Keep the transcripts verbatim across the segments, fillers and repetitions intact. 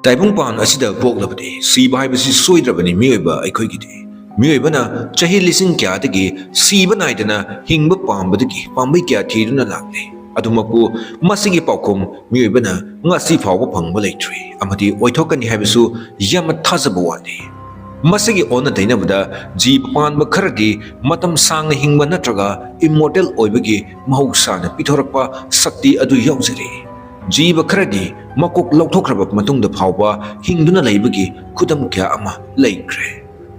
ꯇꯥꯏꯕꯪꯄꯥꯟ ꯑꯁꯤꯗ ꯄꯣꯛꯂꯕꯗꯤ ꯁꯤꯕ ꯍꯥꯏꯕꯁꯤ ꯁꯣꯏꯗ꯭ꯔꯕꯅꯤ ꯃꯤꯑꯣꯏꯕ ꯑꯩꯈꯣꯏꯒꯤꯗꯤ꯫ ꯃꯤꯑꯣꯏꯕꯅ ꯆꯍꯤ ꯂꯤꯁꯤꯡ ꯀꯌꯥꯗꯒꯤ ꯁꯤꯕ ꯅꯥꯏꯗꯅ ꯍꯤꯡꯕ ꯄꯥꯝꯕꯗꯒꯤ ꯄꯥꯝꯕꯩ ꯀꯌꯥ ꯊꯤꯗꯨꯅ ꯂꯥꯛꯂꯤ꯫ ꯑꯗꯨꯃꯛꯄꯨ ꯃꯁꯤꯒꯤ ꯄꯥꯎꯈꯨꯝ ꯃꯤꯑꯣꯏꯕꯅ ꯉꯁꯤ ꯐꯥꯎꯕ ꯐꯪꯕ ꯂꯩꯇ꯭ꯔꯤ ꯑꯃꯗꯤ ꯑꯣꯏꯊꯣꯛꯀꯅꯤ ꯍꯥꯏꯕꯁꯨ ꯌꯥꯝꯅ ꯊꯥꯖꯕ ꯋꯥꯠꯂꯤ꯫ ꯃꯁꯤꯒꯤ ꯑꯣꯟꯅ ꯇꯩꯅꯕꯗ ꯖꯤꯕ ꯄꯥꯟꯕ ꯈꯔꯗꯤ ꯃꯇꯝ ꯁꯥꯡꯅ ꯍꯤꯡꯕ ꯅꯠꯇ꯭ꯔꯒ immortal ꯑꯣꯏꯕꯒꯤ ꯃꯍꯧꯁꯥꯅ ꯄꯤꯊꯣꯔꯛꯄ ꯁꯛꯇꯤ ꯑꯗꯨ ꯌꯥꯎꯖꯔꯤ꯫ ꯖꯤꯕ ꯈꯔꯗꯤ ꯃꯀꯣꯛ ꯂꯧꯊꯣꯛꯈ꯭ꯔꯕ ꯃꯇꯨꯡꯗ ꯐꯥꯎꯕ ꯍꯤꯡꯗꯨꯅ ꯂꯩꯕꯒꯤ ꯈꯨꯗꯝ ꯀꯌꯥ ꯑꯃ ꯂꯩꯈ꯭ꯔꯦ꯫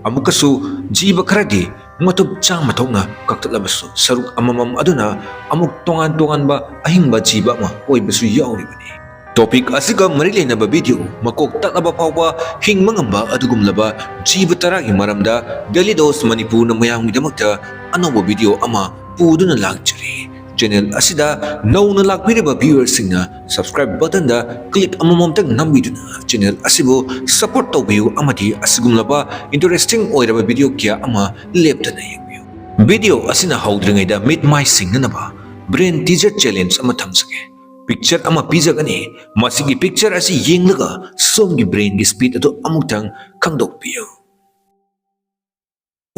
ꯑꯃꯨꯛꯀꯁꯨ ꯖꯤꯕ ꯈꯔꯗꯤ ꯃꯇꯨꯞ ꯆꯥꯝꯃ ꯊꯣꯛꯅ ꯀꯛꯊꯠꯂꯕꯁꯨ ꯁꯔꯨꯛ ꯑꯃꯃꯝ ꯑꯗꯨꯅ ꯑꯃꯨꯛ ꯇꯣꯉꯥꯟ ꯇꯣꯉꯥꯟꯕ ꯑꯍꯤꯡꯕ ꯖꯤꯕ ꯑꯃ ꯑꯣꯏꯕꯁꯨ ꯌꯥꯎꯔꯤꯕꯅꯤ꯫ Topic ꯑꯁꯤꯒ ꯃꯔꯤ ꯂꯩꯅꯕ video ꯃꯀꯣꯛ ꯇꯠꯂꯕ ꯐꯥꯎꯕ ꯍꯤꯡꯕ ꯉꯝꯕ ꯑꯗꯨꯒꯨꯝꯂꯕ ꯖꯤꯕ ꯇꯔꯥꯒꯤ ꯃꯔꯝꯗ Daily Dose ꯃꯅꯤꯄꯨꯔꯅ ꯃꯌꯥꯝꯒꯤꯗꯃꯛꯇ ꯑꯅꯧꯕ video ꯑꯃ ꯄꯨꯗꯨꯅ ꯂꯥꯛꯆꯔꯤ꯫ Channel ꯑꯁꯤꯗ ꯅꯧꯅ ꯂꯥꯛꯄꯤꯔꯤꯕ viewerꯁꯤꯡꯅ subscribe buttonꯗ click ꯑꯃꯃꯝꯇꯪ ꯅꯝꯕꯤꯗꯨꯅ channel ꯑꯁꯤꯕꯨ support ꯇꯧꯕꯤꯌꯨ ꯑꯃꯗꯤ ꯑꯁꯤꯒꯨꯝꯂꯕ interesting ꯑꯣꯏꯔꯕ video ꯀꯌꯥ ꯑꯃ ꯂꯦꯞꯇꯅ ꯌꯦꯡꯕꯤꯌꯨ꯫ Video ꯑꯁꯤꯅ ꯍꯧꯗ꯭ꯔꯤꯉꯩꯗ ꯃꯤꯠ ꯃꯥꯏ ꯁꯤꯡꯅꯅꯕ brain teaser challenge ꯑꯃ ꯊꯝꯖꯒꯦ꯫ Picture ꯑꯃ ꯄꯤꯖꯒꯅꯤ꯫ ꯃꯁꯤꯒꯤ picture ꯑꯁꯤ ꯌꯦꯡꯂꯒ ꯁꯣꯝꯒꯤ brainꯒꯤ speed ꯑꯗꯨ ꯑꯃꯨꯛꯇꯪ ꯈꯪꯗꯣꯛꯄꯤꯌꯨ꯫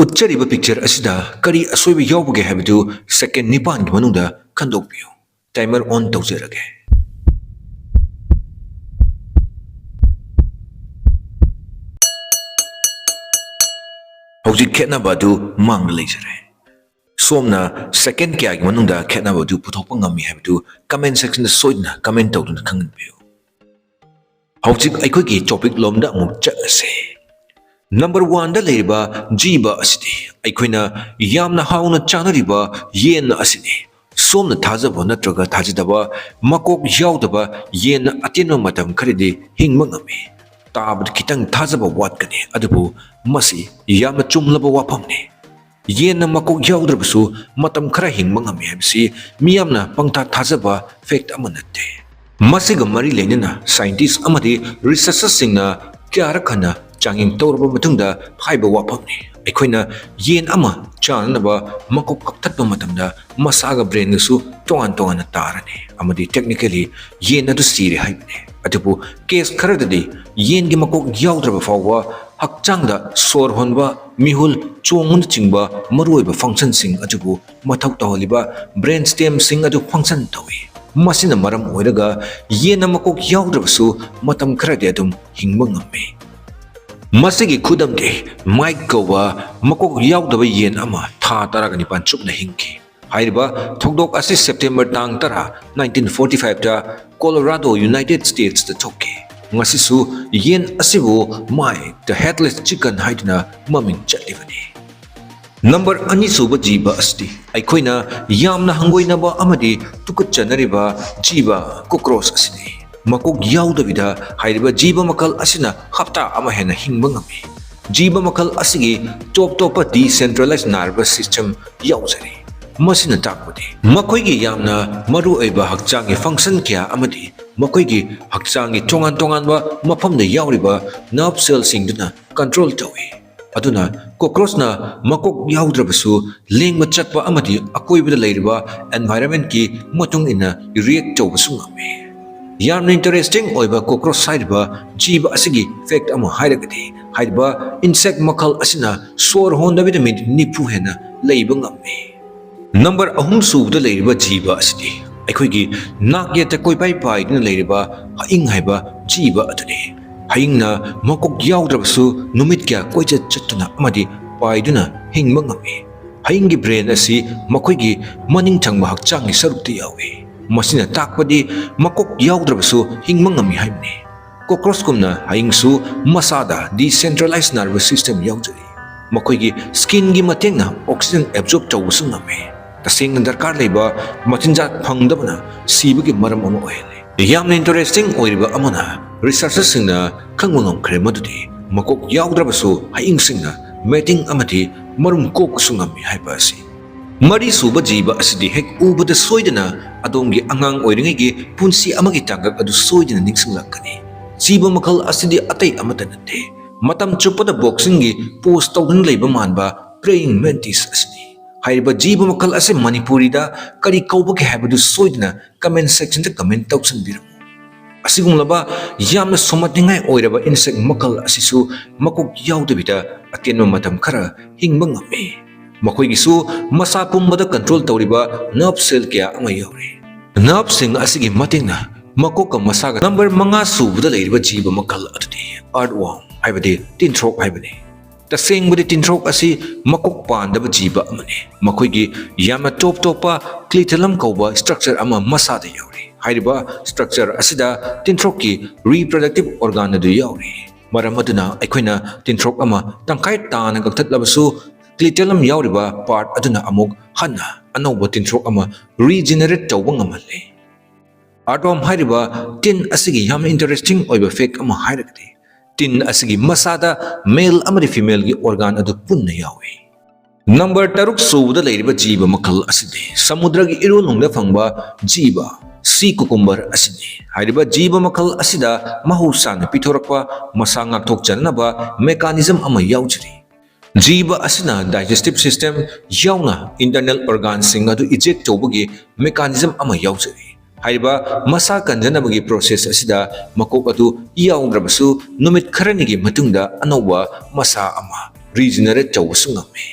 ꯎꯠꯆꯔꯤꯕ picture ꯑꯁꯤꯗ ꯀꯔꯤ ꯑꯁꯣꯏꯕ ꯌꯥꯎꯕꯒꯦ ꯍꯥꯏꯕꯗꯨ second ꯅꯤꯄꯥꯟꯒꯤ ꯃꯅꯨꯡꯗ ꯈꯟꯗꯣꯛꯄꯤꯌꯨ꯫ Timer on ꯇꯧꯖꯔꯒꯦ꯫ ꯍꯧꯖꯤꯛ ꯈꯦꯠꯅꯕ ꯑꯗꯨ ꯃꯥꯡꯗ ꯂꯩꯖꯔꯦ꯫ ꯁꯣꯝꯅ second ꯀꯌꯥꯒꯤ ꯃꯅꯨꯡꯗ ꯈꯦꯠꯅꯕ ꯑꯗꯨ ꯄꯨꯊꯣꯛꯄ ꯉꯝꯃꯤ ꯍꯥꯏꯕꯗꯨ comment sectionꯗ ꯁꯣꯏꯗꯅ comment ꯇꯧꯗꯨꯅ ꯈꯪꯍꯟꯕꯤꯌꯨ꯫ ꯍꯧꯖꯤꯛ ꯑꯩꯈꯣꯏꯒꯤ topic ꯂꯣꯝꯗ ꯑꯃꯨꯛ ꯆꯠꯂꯁꯦ꯫ Number oneꯗ ꯂꯩꯔꯤꯕ ꯖꯤꯕ ꯑꯁꯤꯗꯤ ꯑꯩꯈꯣꯏꯅ ꯌꯥꯝꯅ ꯍꯥꯎꯅ ꯆꯥꯅꯔꯤꯕ ꯌꯦꯟ ꯑꯁꯤꯅꯤ꯫ ꯁꯣꯝꯅ ꯊꯥꯖꯕ ꯅꯠꯇ꯭ꯔꯒ ꯊꯥꯖꯗꯕ, ꯃꯀꯣꯛ ꯌꯥꯎꯗꯕ ꯌꯦꯟꯅ ꯑꯇꯦꯟꯕ ꯃꯇꯝ ꯈꯔꯗꯤ ꯍꯤꯡꯕ ꯉꯝꯃꯤ꯫ ꯇꯥꯕꯗ ꯈꯤꯇꯪ ꯊꯥꯖꯕ ꯋꯥꯠꯀꯅꯤ, ꯑꯗꯨꯕꯨ ꯃꯁꯤ ꯌꯥꯝꯅ ꯆꯨꯝꯂꯕ ꯋꯥꯐꯝꯅꯤ꯫ ꯌꯦꯟꯅ ꯃꯀꯣꯛ ꯌꯥꯎꯗ꯭ꯔꯕꯁꯨ ꯃꯇꯝ ꯈꯔ ꯍꯤꯡꯕ ꯉꯝꯃꯤ ꯍꯥꯏꯕꯁꯤ ꯃꯤꯌꯥꯝꯅ ꯄꯪꯊꯥ ꯊꯥꯖꯕ fact ꯑꯃ ꯅꯠꯇꯦ꯫ ꯃꯁꯤꯒ ꯃꯔꯤ ꯂꯩꯅꯅ scientist ꯑꯃꯗꯤ researcherꯁꯤꯡꯅ ꯀꯌꯥꯔꯛ ꯍꯟꯅ ꯆꯥꯡꯌꯦꯡ ꯇꯧꯔꯕ ꯃꯇꯨꯡꯗ ꯍꯥꯏꯕ ꯋꯥꯐꯝꯅꯤ꯫ ꯑꯩꯈꯣꯏꯅ ꯌꯦꯟ ꯑꯃ ꯆꯥꯅꯅꯕ ꯃꯀꯣꯛ ꯀꯛꯊꯠꯄ ꯃꯇꯝꯗ ꯃꯁꯥꯒ brainꯒꯁꯨ ꯇꯣꯉꯥꯟ ꯇꯣꯉꯥꯟꯅ ꯇꯥꯔꯅꯤ ꯑꯃꯗꯤ technically ꯌꯦꯟ ꯑꯗꯨ ꯁꯤꯔꯦ ꯍꯥꯏꯕꯅꯤ꯫ ꯑꯗꯨꯕꯨ case ꯈꯔꯗꯗꯤ ꯌꯦꯟꯒꯤ ꯃꯀꯣꯛ ꯌꯥꯎꯗ꯭ꯔꯕ ꯐꯥꯎꯕ ꯍꯛꯆꯥꯡꯗ ꯁꯣꯔ ꯍꯣꯟꯕ, ꯃꯤꯍꯨꯜ ꯆꯣꯡꯕꯅꯆꯤꯡꯕ ꯃꯔꯨꯑꯣꯏꯕ functionꯁꯤꯡ ꯑꯗꯨꯕꯨ ꯃꯊꯧ ꯇꯧꯍꯜꯂꯤꯕ brain stemꯁꯤꯡ ꯑꯗꯨ function ꯇꯧꯏ꯫ ꯃꯁꯤꯅ ꯃꯔꯝ ꯑꯣꯏꯔꯒ ꯌꯦꯟꯅ ꯃꯀꯣꯛ ꯌꯥꯎꯗ꯭ꯔꯕꯁꯨ ꯃꯇꯝ ꯈꯔꯗꯤ ꯑꯗꯨꯝ ꯍꯤꯡꯕ ꯉꯝꯃꯤ꯫ ꯃꯁꯤꯒꯤ ꯈꯨꯗꯝꯗꯤ Mike ꯀꯧꯕ ꯃꯀꯣꯛ ꯌꯥꯎꯗꯕ ꯌꯦꯟ ꯑꯃ ꯊꯥ ꯇꯔꯥꯒ ꯅꯤꯄꯥꯟ ꯆꯨꯞꯅ ꯍꯤꯡꯈꯤ꯫ ꯍꯥꯏꯔꯤꯕ ꯊꯧꯗꯣꯛ ꯑꯁꯤ September ꯇꯥꯡ ꯇꯔꯥ, nineteen forty fiveꯇ Colorado, United Statesꯇ ꯊꯣꯛꯈꯤ꯫ ꯉꯁꯤꯁꯨ ꯌꯦꯟ ꯑꯁꯤꯕꯨ Mike the Headless Chicken ꯍꯥꯏꯗꯨꯅ ꯃꯃꯤꯡ ꯆꯠꯂꯤꯕꯅꯤ꯫ Number ꯑꯅꯤꯁꯨꯕ ꯖꯤꯕ ꯑꯁꯤꯗꯤ ꯑꯩꯈꯣꯏꯅ ꯌꯥꯝꯅ ꯍꯪꯒꯣꯏꯅꯕ ꯑꯃꯗꯤ ꯇꯨꯀꯠꯆꯅꯔꯤꯕ ꯖꯤꯕ cockroach ꯑꯁꯤꯅꯤ꯫ ꯃꯀꯣꯛ ꯌꯥꯎꯗꯕꯤꯗ ꯍꯥꯏꯔꯤꯕ ꯖꯤꯕ ꯃꯈꯜ ꯑꯁꯤꯅ ꯍꯞꯇꯥ ꯑꯃ ꯍꯦꯟꯅ ꯍꯤꯡꯕ ꯉꯝꯃꯤ꯫ ꯖꯤꯕ ꯃꯈꯜ ꯑꯁꯤꯒꯤ ꯇꯣꯞ ꯇꯣꯞꯄ decentralized nervous system ꯌꯥꯎꯖꯔꯤ꯫ ꯃꯁꯤꯅ ꯇꯥꯛꯄꯗꯤ ꯃꯈꯣꯏꯒꯤ ꯌꯥꯝꯅ ꯃꯔꯨꯑꯣꯏꯕ ꯍꯛꯆꯥꯡꯒꯤ function ꯀꯌꯥ ꯑꯃꯗꯤ ꯃꯈꯣꯏꯒꯤ ꯍꯛꯆꯥꯡꯒꯤ ꯇꯣꯉꯥꯟ ꯇꯣꯉꯥꯟꯕ ꯃꯐꯝꯗ ꯌꯥꯎꯔꯤꯕ nerve cellꯁꯤꯡꯗꯨꯅ control ꯇꯧꯏ꯫ ꯑꯗꯨꯅ cockroachꯅ ꯃꯀꯣꯛ ꯌꯥꯎꯗ꯭ꯔꯕꯁꯨ ꯂꯦꯡꯕ ꯆꯠꯄ ꯑꯃꯗꯤ ꯑꯀꯣꯏꯕꯗ ꯂꯩꯔꯤꯕ environmentꯀꯤ ꯃꯇꯨꯡ ꯏꯟꯅ react ꯇꯧꯕꯁꯨ ꯉꯝꯃꯤ꯫ ꯌꯥꯝꯅ interesting ꯑꯣꯏꯕ cockroach ꯍꯥꯏꯔꯤꯕ ꯖꯤꯕ ꯑꯁꯤꯒꯤ fact ꯑꯃ ꯍꯥꯏꯔꯒꯗꯤ, ꯍꯥꯏꯔꯤꯕ insect ꯃꯈꯜ ꯑꯁꯤꯅ ꯁꯣꯔ ꯍꯣꯟꯗꯕꯤꯗ minute ꯅꯤꯐꯨ ꯍꯦꯟꯅ ꯂꯩꯕ ꯉꯝꯃꯤ꯫ Number ꯑꯍꯨꯝ ꯁꯨꯕꯗ ꯂꯩꯔꯤꯕ ꯖꯤꯕ ꯑꯁꯤꯗꯤ ꯑꯩꯈꯣꯏꯒꯤ ꯅꯥꯛ ꯌꯦꯠꯇ ꯀꯣꯏꯄꯥꯏ ꯄꯥꯏꯗꯨꯅ ꯂꯩꯔꯤꯕ ꯍꯌꯤꯡ ꯍꯥꯏꯕ ꯖꯤꯕ ꯑꯗꯨꯅꯤ꯫ ꯍꯌꯤꯡꯅ ꯃꯀꯣꯛ ꯌꯥꯎꯗ꯭ꯔꯕꯁꯨ ꯅꯨꯃꯤꯠ ꯀꯌꯥ ꯀꯣꯏꯆꯠ ꯆꯠꯇꯨꯅ ꯑꯃꯗꯤ ꯄꯥꯏꯗꯨꯅ ꯍꯤꯡꯕ ꯉꯝꯃꯤ꯫ ꯍꯌꯤꯡꯒꯤ brain ꯑꯁꯤ ꯃꯈꯣꯏꯒꯤ ꯃꯅꯤꯡ ꯊꯪꯕ ꯍꯛꯆꯥꯡꯒꯤ ꯁꯔꯨꯛꯇ ꯌꯥꯎꯏ꯫ ꯃꯁꯤꯅ ꯇꯥꯛꯄꯗꯤ ꯃꯀꯣꯛ ꯌꯥꯎꯗ꯭ꯔꯕꯁꯨ ꯍꯤꯡꯕ ꯉꯝꯃꯤ ꯍꯥꯏꯕꯅꯤ꯫ Cockroachꯀꯨꯝꯅ ꯍꯌꯤꯡꯁꯨ ꯃꯁꯥꯗ decentralized nervous system ꯌꯥꯎꯖꯔꯤ꯫ ꯃꯈꯣꯏꯒꯤ skinꯒꯤ ꯃꯇꯦꯡꯅ oxygen absorb ꯇꯧꯕꯁꯨ ꯉꯝꯃꯤ꯫ ꯇꯁꯦꯡꯅ ꯗꯔꯀꯥꯔ ꯂꯩꯕ ꯃꯆꯤꯟꯖꯥꯛ ꯐꯪꯗꯕꯅ ꯁꯤꯕꯒꯤ ꯃꯔꯝ ꯑꯃ ꯑꯣꯏꯍꯜꯂꯤ꯫ ꯌꯥꯝꯅ interesting ꯑꯣꯏꯔꯤꯕ ꯑꯃꯅ, researcherꯁꯤꯡꯅ ꯈꯪꯕ ꯉꯝꯈ꯭ꯔꯦ ꯃꯗꯨꯗꯤ ꯃꯀꯣꯛ ꯌꯥꯎꯗ꯭ꯔꯕꯁꯨ ꯍꯌꯤꯡꯁꯤꯡꯅ mating ꯑꯃꯗꯤ ꯃꯔꯨꯝ ꯀꯣꯛꯄꯁꯨ ꯉꯝꯃꯤ ꯍꯥꯏꯕ ꯑꯁꯤ꯫ ꯃꯔꯤꯁꯨꯕ ꯖꯤꯕ ꯑꯁꯤꯗꯤ ꯍꯦꯛ ꯎꯕꯗ ꯁꯣꯏꯗꯅ ꯑꯗꯣꯝꯒꯤ ꯑꯉꯥꯡ ꯑꯣꯏꯔꯤꯉꯩꯒꯤ ꯄꯨꯟꯁꯤ ꯑꯃꯒꯤ ꯇꯥꯡꯀꯛ ꯑꯗꯨ ꯁꯣꯏꯗꯅ ꯅꯤꯡꯁꯤꯡꯂꯛꯀꯅꯤ꯫ ꯖꯤꯕ ꯃꯈꯜ ꯑꯁꯤꯗꯤ ꯑꯇꯩ ꯑꯃꯠꯇ ꯅꯠꯇꯦ, ꯃꯇꯝ ꯆꯨꯞꯄꯗ boxingꯒꯤ pose ꯇꯧꯗꯨꯅ ꯂꯩꯕ ꯃꯥꯟꯕ praying mantis ꯑꯁꯤꯅꯤ꯫ ꯍꯥꯏꯔꯤꯕ ꯖꯤꯕ ꯃꯈꯜ ꯑꯁꯤ ꯃꯅꯤꯄꯨꯔꯤꯗ ꯀꯔꯤ ꯀꯧꯕꯒꯦ ꯍꯥꯏꯕꯗꯨ ꯁꯣꯏꯗꯅ comment sectionꯗ comment ꯇꯧꯁꯤꯟꯕꯤꯔꯝꯃꯨ꯫ ꯑꯁꯤꯒꯨꯝꯂꯕ ꯌꯥꯝꯅ ꯁꯨꯝꯍꯠꯅꯤꯡꯉꯥꯏ ꯑꯣꯏꯔꯕ insect ꯃꯈꯜ ꯑꯁꯤꯁꯨ ꯃꯀꯣꯛ ꯌꯥꯎꯗꯕꯤꯗ ꯑꯇꯦꯟꯕ ꯃꯇꯝ ꯈꯔ ꯍꯤꯡꯕ ꯉꯝꯃꯤ꯫ ꯃꯈꯣꯏꯒꯤꯁꯨ ꯃꯁꯥ ꯄꯨꯝꯕꯗ control ꯇꯧꯔꯤꯕ nerve cell ꯀꯌꯥ ꯑꯃ ꯌꯥꯎꯔꯤ꯫ Nerve ꯁꯤꯡ ꯑꯁꯤꯒꯤ ꯃꯇꯦꯡꯅ ꯃꯀꯣꯛꯀ ꯃꯁꯥꯒ꯫ Number ꯃꯉꯥ ꯁꯨꯕꯗ ꯂꯩꯔꯤꯕ ꯖꯤꯕ ꯃꯈꯜ ꯑꯗꯨꯗꯤ earthworm ꯍꯥꯏꯕꯗꯤ ꯇꯤꯟꯊ꯭ꯔꯣꯛ ꯍꯥꯏꯕꯅꯤ꯫ ꯇꯁꯦꯡꯕꯗꯤ ꯇꯤꯟꯊ꯭ꯔꯣꯛ ꯑꯁꯤ ꯃꯀꯣꯛ ꯄꯥꯟꯗꯕ ꯖꯤꯕ ꯑꯃꯅꯤ꯫ ꯃꯈꯣꯏꯒꯤ ꯌꯥꯝꯅ ꯇꯣꯞ ꯇꯣꯞꯄ clitellum ꯀꯧꯕ structure ꯑꯃ ꯃꯁꯥꯗ ꯌꯥꯎꯔꯤ꯫ ꯍꯥꯏꯔꯤꯕ structure ꯑꯁꯤꯗ ꯇꯤꯟꯊ꯭ꯔꯣꯛꯀꯤ reproductive organ ꯑꯗꯨ ꯌꯥꯎꯔꯤ꯫ ꯃꯔꯝ ꯑꯗꯨꯅ ꯑꯩꯈꯣꯏꯅ ꯇꯤꯟꯊ꯭ꯔꯣꯛ ꯑꯃ ꯇꯪꯈꯥꯏ ꯇꯥꯅ ꯀꯛꯊꯠꯂꯕꯁꯨ clitellum ꯌꯥꯎꯔꯤꯕ part ꯑꯗꯨꯅ ꯑꯃꯨꯛ ꯍꯟꯅ ꯑꯅꯧꯕ ꯇꯤꯟꯊ꯭ꯔꯣꯛ ꯑꯃ regenerate ꯇꯧꯕ ꯉꯝꯍꯜꯂꯤ꯫ Earthworm ꯍꯥꯏꯔꯤꯕ ꯇꯤꯟ ꯑꯁꯤꯒꯤ ꯌꯥꯝꯅ interesting ꯑꯣꯏꯕ fact ꯑꯃ ꯍꯥꯏꯔꯒꯗꯤ, ꯇꯤꯟ ꯑꯁꯤꯒꯤ ꯃꯁꯥꯗ male ꯑꯃꯗꯤ female ꯒꯤ organ ꯑꯗꯨ ꯄꯨꯟꯅ ꯌꯥꯎꯏ꯫ Number ꯇꯔꯨꯛ ꯁꯨꯕꯗ ꯂꯩꯔꯤꯕ ꯖꯤꯕ ꯃꯈꯜ ꯑꯁꯤꯗꯤ ꯁꯃꯨꯗ꯭ꯔꯒꯤ ꯏꯔꯣꯟꯅꯨꯡꯗ ꯐꯪꯕ ꯖꯤꯕ, sea cucumber ꯑꯁꯤꯅꯤ꯫ ꯍꯥꯏꯔꯤꯕ ꯖꯤꯕ ꯃꯈꯜ ꯑꯁꯤꯗ ꯃꯍꯧꯁꯥꯅ ꯄꯤꯊꯣꯔꯛꯄ ꯃꯁꯥ ꯉꯥꯛꯊꯣꯛꯆꯅꯕ mechanism ꯑꯃ ꯌꯥꯎꯖꯔꯤ꯫ ꯖꯤꯕ ꯑꯁꯤꯅ digestive system ꯌꯥꯎꯅ internal organ ꯁꯤꯡ ꯑꯗꯨ eject ꯇꯧꯕꯒꯤ mechanism ꯑꯃ ꯌꯥꯎꯖꯔꯤ꯫ ꯍꯥꯏꯔꯤꯕ ꯃꯁꯥ ꯀꯟꯖꯅꯕꯒꯤ process ꯑꯁꯤꯗ ꯃꯀꯣꯛ ꯑꯗꯨ ꯌꯥꯎꯗ꯭ꯔꯕꯁꯨ ꯅꯨꯃꯤꯠ ꯈꯔꯅꯤꯒꯤ ꯃꯇꯨꯡꯗ ꯑꯅꯧꯕ ꯃꯁꯥ ꯑꯃ regenerate ꯇꯧꯕꯁꯨ ꯉꯝꯃꯤ꯫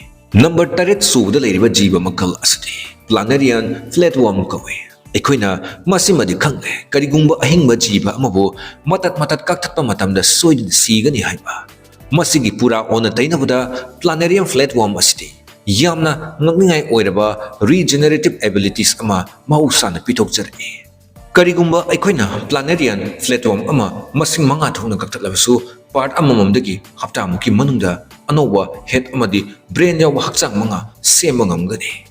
Number ꯇꯔꯦꯠ ꯁꯨꯕꯗ ꯂꯩꯔꯤꯕ ꯖꯤꯕ ꯃꯈꯜ ꯑꯁꯤꯗꯤ planarian flatworm ꯀꯧꯏ꯫ ꯑꯩꯈꯣꯏꯅ ꯃꯁꯤꯃꯗꯤ ꯈꯪꯂꯦ, ꯀꯔꯤꯒꯨꯝꯕ ꯑꯍꯤꯡꯕ ꯖꯤꯕ ꯑꯃꯕꯨ ꯃꯇꯠ ꯃꯇꯠ ꯀꯛꯊꯠꯄ ꯃꯇꯝꯗ ꯁꯣꯏꯗꯅ ꯁꯤꯒꯅꯤ ꯍꯥꯏꯕ꯫ ꯃꯁꯤꯒꯤ ꯄꯨꯔꯥ ꯑꯣꯟꯅ ꯇꯩꯅꯕꯗ planarian flatworm ꯑꯁꯤꯗꯤ ꯌꯥꯝꯅ ꯉꯛꯅꯤꯡꯉꯥꯏ ꯑꯣꯏꯔꯕ regenerative abilities ꯑꯃ ꯃꯍꯧꯁꯥꯅ ꯄꯤꯊꯣꯛꯆꯔꯛꯏ꯫ ꯀꯔꯤꯒꯨꯝꯕ ꯑꯩꯈꯣꯏꯅ planarian flatworm ꯑꯃ ꯃꯁꯤꯡ ꯃꯉꯥ ꯊꯣꯛꯅ ꯀꯛꯊꯠꯂꯕꯁꯨ, part ꯑꯃꯃꯝꯗꯒꯤ ꯍꯞꯇꯥꯃꯨꯛꯀꯤ ꯃꯅꯨꯡꯗ ꯑꯅꯧꯕ head ꯑꯃꯗꯤ brain ꯌꯥꯎꯕ ꯍꯛꯆꯥꯡ ꯃꯉꯥ ꯁꯦꯝꯕ ꯉꯝꯒꯅꯤ꯫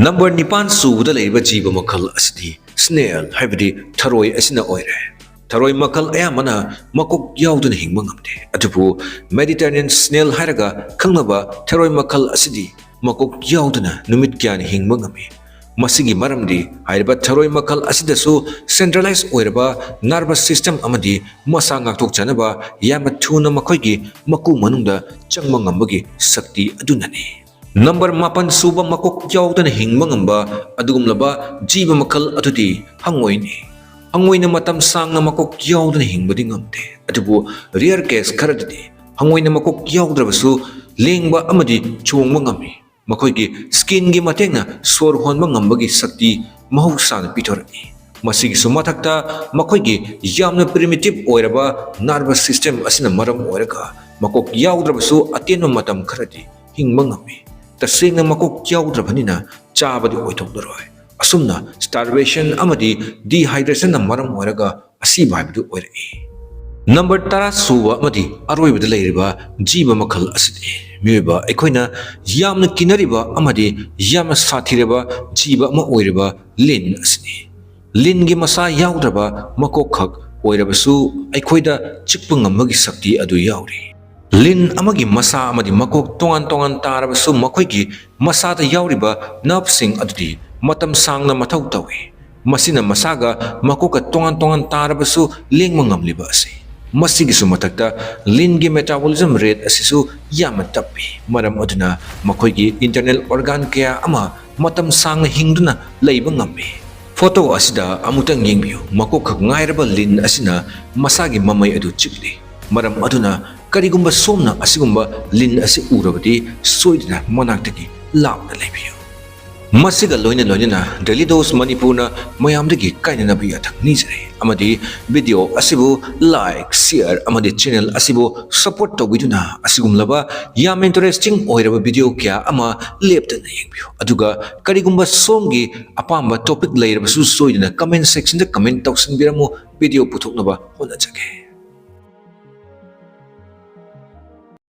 Number ꯅꯤꯄꯥꯟ ꯁꯨꯕꯗ ꯂꯩꯔꯤꯕ ꯖꯤꯕ ꯃꯈꯜ ꯑꯁꯤꯗꯤ snail ꯍꯥꯏꯕꯗꯤ ꯊꯔꯣꯏ ꯑꯁꯤꯅ ꯑꯣꯏꯔꯦ꯫ ꯊꯔꯣꯏ ꯃꯈꯜ ꯑꯌꯥꯝꯕꯅ ꯃꯀꯣꯛ ꯌꯥꯎꯗꯅ ꯍꯤꯡꯕ ꯉꯝꯗꯦ, ꯑꯗꯨꯕꯨ Mediterranean snail ꯍꯥꯏꯔꯒ ꯈꯪꯅꯕ ꯊꯔꯣꯏ ꯃꯈꯜ ꯑꯁꯤꯗꯤ ꯃꯀꯣꯛ ꯌꯥꯎꯗꯅ ꯅꯨꯃꯤꯠ ꯀꯌꯥꯅꯤ ꯍꯤꯡꯕ ꯉꯝꯃꯤ꯫ ꯃꯁꯤꯒꯤ ꯃꯔꯝꯗꯤ ꯍꯥꯏꯔꯤꯕ ꯊꯔꯣꯏ ꯃꯈꯜ ꯑꯁꯤꯗꯁꯨ centralized ꯑꯣꯏꯔꯕ nervous system ꯑꯃꯗꯤ ꯃꯁꯥ ꯉꯥꯛꯊꯣꯛꯆꯅꯕ ꯌꯥꯝꯅ ꯊꯨꯅ ꯃꯈꯣꯏꯒꯤ ꯃꯀꯨ ꯃꯅꯨꯡꯗ ꯆꯪꯕ ꯉꯝꯕꯒꯤ ꯁꯛꯇꯤ ꯑꯗꯨꯅꯅꯤ꯫ Number ꯃꯥꯄꯟ ꯁꯨꯕ ꯃꯀꯣꯛ ꯌꯥꯎꯗꯅ ꯍꯤꯡꯕ ꯉꯝꯕ ꯑꯗꯨꯒꯨꯝꯂꯕ ꯖꯤꯕ ꯃꯈꯜ ꯑꯗꯨꯗꯤ ꯍꯪꯉꯣꯏꯅꯤ꯫ ꯍꯪꯉꯣꯏꯅ ꯃꯇꯝ ꯁꯥꯡꯅ ꯃꯀꯣꯛ ꯌꯥꯎꯗꯅ ꯍꯤꯡꯕꯗꯤ ꯉꯝꯗꯦ, ꯑꯗꯨꯕꯨ rare case ꯈꯔꯗꯗꯤ ꯍꯪꯉꯣꯏꯅ ꯃꯀꯣꯛ ꯌꯥꯎꯗ꯭ꯔꯕꯁꯨ ꯂꯦꯡꯕ ꯑꯃꯗꯤ ꯆꯣꯡꯕ ꯉꯝꯃꯤ꯫ ꯃꯈꯣꯏꯒꯤ skinꯒꯤ ꯃꯇꯦꯡꯅ ꯁꯣꯔ ꯍꯣꯟꯕ ꯉꯝꯕꯒꯤ ꯁꯛꯇꯤ ꯃꯍꯧꯁꯥꯅ ꯄꯤꯊꯣꯔꯛꯏ꯫ ꯃꯁꯤꯒꯤꯁꯨ ꯃꯊꯛꯇ, ꯃꯈꯣꯏꯒꯤ ꯌꯥꯝꯅ primitive ꯑꯣꯏꯔꯕ nervous system ꯑꯁꯤꯅ ꯃꯔꯝ ꯑꯣꯏꯔꯒ ꯃꯀꯣꯛ ꯌꯥꯎꯗ꯭ꯔꯕꯁꯨ ꯑꯇꯦꯟꯕ ꯃꯇꯝ ꯈꯔꯗꯤ ꯍꯤꯡꯕ ꯉꯝꯃꯤ꯫ ꯇꯁꯦꯡꯅ ꯃꯀꯣꯛ ꯌꯥꯎꯗ꯭ꯔꯕꯅꯤꯅ ꯆꯥꯕꯗꯤ ꯑꯣꯏꯊꯣꯛꯂꯔꯣꯏ꯫ ꯑꯁꯨꯝꯅ starvation ꯑꯃꯗꯤ dehydrationꯅ ꯃꯔꯝ ꯑꯣꯏꯔꯒ ꯑꯁꯤꯕ ꯍꯥꯏꯕꯗꯨ ꯑꯣꯏꯔꯛꯏ꯫ ꯅꯝꯕꯔ ꯇꯔꯥ ꯁꯨꯕ ꯑꯃꯗꯤ ꯑꯔꯣꯏꯕꯗ ꯂꯩꯔꯤꯕ ꯖꯤꯕ ꯃꯈꯜ ꯑꯁꯤꯗꯤ ꯃꯤꯑꯣꯏꯕ ꯑꯩꯈꯣꯏꯅ ꯌꯥꯝꯅ ꯀꯤꯅꯔꯤꯕ ꯑꯃꯗꯤ ꯌꯥꯝꯅ ꯁꯥꯊꯤꯔꯕ ꯖꯤꯕ ꯑꯃ ꯑꯣꯏꯔꯤꯕ ꯂꯤꯟ ꯑꯁꯤꯅꯤ꯫ ꯂꯤꯟꯒꯤ ꯃꯁꯥ ꯌꯥꯎꯗ꯭ꯔꯕ ꯃꯀꯣꯛꯈꯛ ꯑꯣꯏꯔꯕꯁꯨ ꯑꯩꯈꯣꯏꯗ ꯆꯤꯛꯄ ꯉꯝꯕꯒꯤ ꯁꯛꯇꯤ ꯑꯗꯨ ꯌꯥꯎꯔꯤ꯫ ꯂꯤꯟ ꯑꯃꯒꯤ ꯃꯁꯥ ꯑꯃꯗꯤ ꯃꯀꯣꯛ ꯇꯣꯉꯥꯟ ꯇꯣꯉꯥꯟ ꯇꯥꯔꯕꯁꯨ ꯃꯈꯣꯏꯒꯤ ꯃꯁꯥꯗ ꯌꯥꯎꯔꯤꯕ nerveꯁꯤꯡ ꯑꯗꯨꯗꯤ ꯃꯇꯝ ꯁꯥꯡꯅ ꯃꯊꯧ ꯇꯧꯏ꯫ ꯃꯁꯤꯅ ꯃꯁꯥꯒ ꯃꯀꯣꯛꯀ ꯇꯣꯉꯥꯟ ꯇꯣꯉꯥꯟ ꯇꯥꯔꯕꯁꯨ ꯂꯦꯡꯕ ꯉꯝꯂꯤꯕ ꯑꯁꯤ꯫ ꯃꯁꯤꯒꯤꯁꯨ ꯃꯊꯛꯇ ꯂꯤꯟꯒꯤ metabolism rate ꯑꯁꯤꯁꯨ ꯌꯥꯝꯅ ꯇꯞꯄꯤ꯫ ꯃꯔꯝ ꯑꯗꯨꯅ ꯃꯈꯣꯏꯒꯤ internal organ ꯀꯌꯥ ꯑꯃ ꯃꯇꯝ ꯁꯥꯡꯅ ꯍꯤꯡꯗꯨꯅ ꯂꯩꯕ ꯉꯝꯃꯤ꯫ Photo ꯑꯁꯤꯗ ꯑꯃꯨꯛꯇꯪ ꯌꯦꯡꯕꯤꯌꯨ꯫ ꯃꯀꯣꯛꯈꯛ ꯉꯥꯏꯔꯕ ꯂꯤꯟ ꯑꯁꯤꯅ ꯃꯁꯥꯒꯤ ꯃꯃꯩ ꯑꯗꯨ ꯆꯤꯛꯂꯤ꯫ ꯃꯔꯝ ꯑꯗꯨꯅ ꯀꯔꯤꯒꯨꯝꯕ ꯁꯣꯝꯅ ꯑꯁꯤꯒꯨꯝꯕ ꯂꯤꯟ ꯑꯁꯤ ꯎꯔꯕꯗꯤ ꯁꯣꯏꯗꯅ ꯃꯅꯥꯛꯇꯒꯤ ꯂꯥꯞꯅ ꯂꯩꯕꯤꯌꯨ꯫ ꯃꯁꯤꯒ ꯂꯣꯏꯅ ꯂꯣꯏꯅꯅ Daily Dose ꯃꯅꯤꯄꯨꯔꯅ ꯃꯌꯥꯝꯗꯒꯤ ꯀꯥꯏꯅꯅꯕ ꯌꯥꯊꯪ ꯅꯤꯖꯔꯤ, ꯑꯃꯗꯤ video ꯑꯁꯤꯕꯨ like, share ꯑꯃꯗꯤ channel ꯑꯁꯤꯕꯨ support ꯇꯧꯕꯤꯗꯨꯅ ꯑꯁꯤꯒꯨꯝꯂꯕ ꯌꯥꯝ interesting ꯑꯣꯏꯔꯕ video ꯀꯌꯥ ꯑꯃ ꯂꯦꯞꯇꯅ ꯌꯦꯡꯕꯤꯌꯨ꯫ ꯑꯗꯨꯒ ꯀꯔꯤꯒꯨꯝꯕ ꯁꯣꯝꯒꯤ ꯑꯄꯥꯝꯕ topic ꯂꯩꯔꯕꯁꯨ ꯁꯣꯏꯗꯅ comment sectionꯗ comment ꯇꯧꯁꯤꯟꯕꯤꯔꯝꯃꯨ, video ꯄꯨꯊꯣꯛꯅꯕ ꯍꯣꯠꯅꯖꯒꯦ꯫